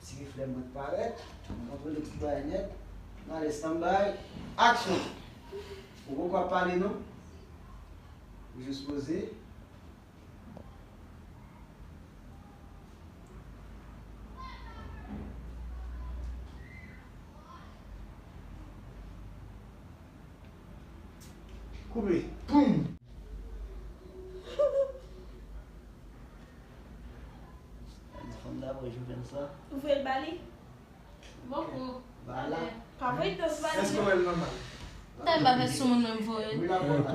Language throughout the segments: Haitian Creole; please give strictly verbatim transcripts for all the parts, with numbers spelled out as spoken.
Ti reflè mwen parèt, m kontrole tout bagay nèt. N ale, stand by, action! Ou poko ap pale non? Ou jis poze. Koupe. Poum! Fanm dabò, Jouvens la. Ou voye l ba li? Bòkò. Vwala. Pa voye tans ba li. Èske w wè l nòmal? Tèlman pa fè sou moun menm voye. Wi, l ap bon la.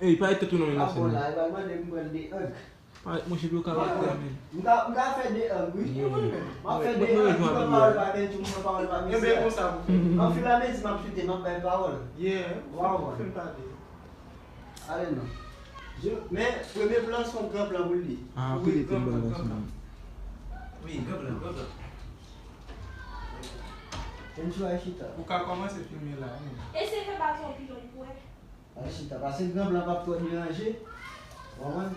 Ey, pa ret tèt ou non, men. L ap bon la, e pa mande m pran de ang. Pa ret, monchè, pou yo ka rete a, men. M ka, m ka fè de ang, wi. M ap fè de ang, m pran pawòl pa Kenjou, m pran pawòl pa misye. Enben, konsa pou fè. Anfilamezi, m ap chute, m ap bay pawòl. Yeah, w ap fè m pale. Ale non. Men, premye plan se yon gran plan pou li. Ah, wi, gran plan, gran plan. Wi, gran plan, gran plan. Kenjou, al chita. Ou ka kòmanse filme la, wi. Eseye fè batri an pi long pou wè. Al chita, paske gran plan p ap twò deranje. Ou konprann?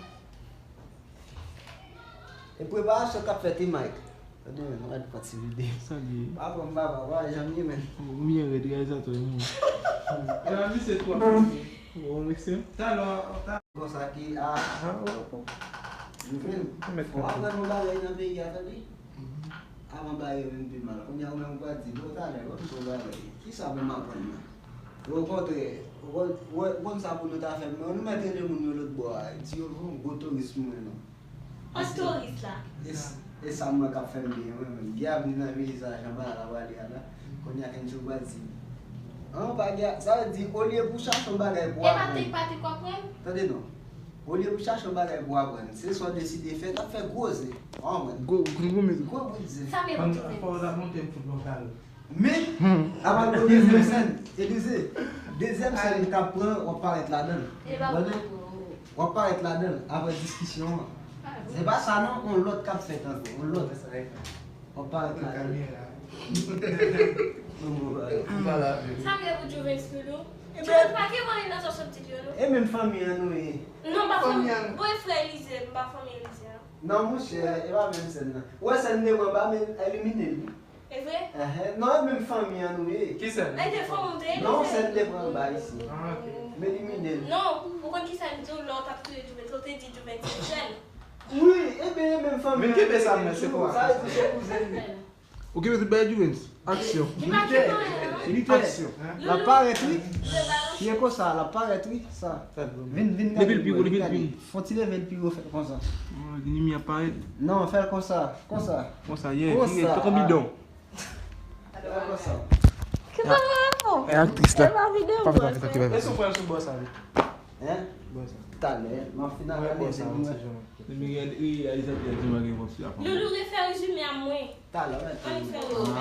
E preparasyon k ap fèt, wi, Mike. Tande, men, nou gade pati videyo. Sa li ye? Pa pran m papa, pa janm ye, men. Ou byen rèd, reyalizatè, wi. E la, misye twò. Ou remercier? Talè, ta- Konsa ki, a, nou fè l. Fò w aprann yon bagay nan peyi a, tande. Avan bagay yo vin pi mal. Kounye a, ou menm ou pral di, bon, talè, bon, se yon bagay. Kisa pou m aprann nan? Okontrè, ou konn, ou konn sa pou nou ta fè, men nou mèt rele moun yo lòt bò a, di yo, bon, gwo touris mwen non. An touris la. E s-, e sa mwen k ap fè m byen, mwen menm. Gen avni nan vini sa, jan bagay la prale a la. Kounye a, Kenjou pral di, an, pa gen, sa vle di, olye pou chache yon bagay pou aprann. E pa te, pa te konprann? Tande non. Olye pou chache yon bagay pou aprann, se sa w deside fè, t ap fè gwo zen. Ou konprann? Gwo, gwo, gwo mizik. Gwo bout zen. Sa vle di. Fò w ta monte m fout lòkal. Men, apre yon dezyèm sèn, Elize, dezyèm sèn k ap pran, w ap parèt ladan l. W ap parèt ladan l, apre diskisyon an. Se pa sa non, yon lòt k ap fèt ankò, yon lòt. W ap parèt ladan l. Sa vle pou Jouvens Loulou? Jouvens pa gen mwayen nan swasanndiz yo non. E menm fanmi an nou ye. Non, m pa fanmi an. Bon, e frè Elize, m pa fanmi Elize a. Non, monchè, e pa menm sèn nan. Ou wè sèn devan ba, men elimine l. E vre? Enhen. Non, e menm fanmi an nou ye. Ki sèn? Ay, te fanmi w te elimine. Non, sèn devan ba isi. Ah, ok. M elimine l. Non, ou konn kisa m di w lè w t ap touye Jouvens, ou te di Jouvens se frè l. Wi, ebyen, e menm fanmi an nou ye. Men kenbe sa, men se kwa? Sa vle di se kouzen li. Ou kenbe tout bagay, Jouvens. Aksyon. Li pa kenbe anyen, non. Aksyon. L ap parèt, wi. Byen konsa, l ap parèt, wi, sa. Vin, vin gade. Leve l pi wo, leve l pi wo. Fon ti leve l pi wo, fè l konsa. Oh, Nimi ap parèt. Non, fè l konsa, konsa. Konsa, yeah, vire, fè konbidon. Fè l konsa. Ki sa mwen fè? E aktris la. E pa videyo. Pa fè, pa fè, pa fè. Èske w pral sou bò sa, wi? Hein? Bò sa. Talè, m ap fin analize pou mwen. Nimi, reyalizatè a di m pa gen kòb sou la fanm. Loulou, refè rezime a mwen. Talè, mwen. Ann fè rezime.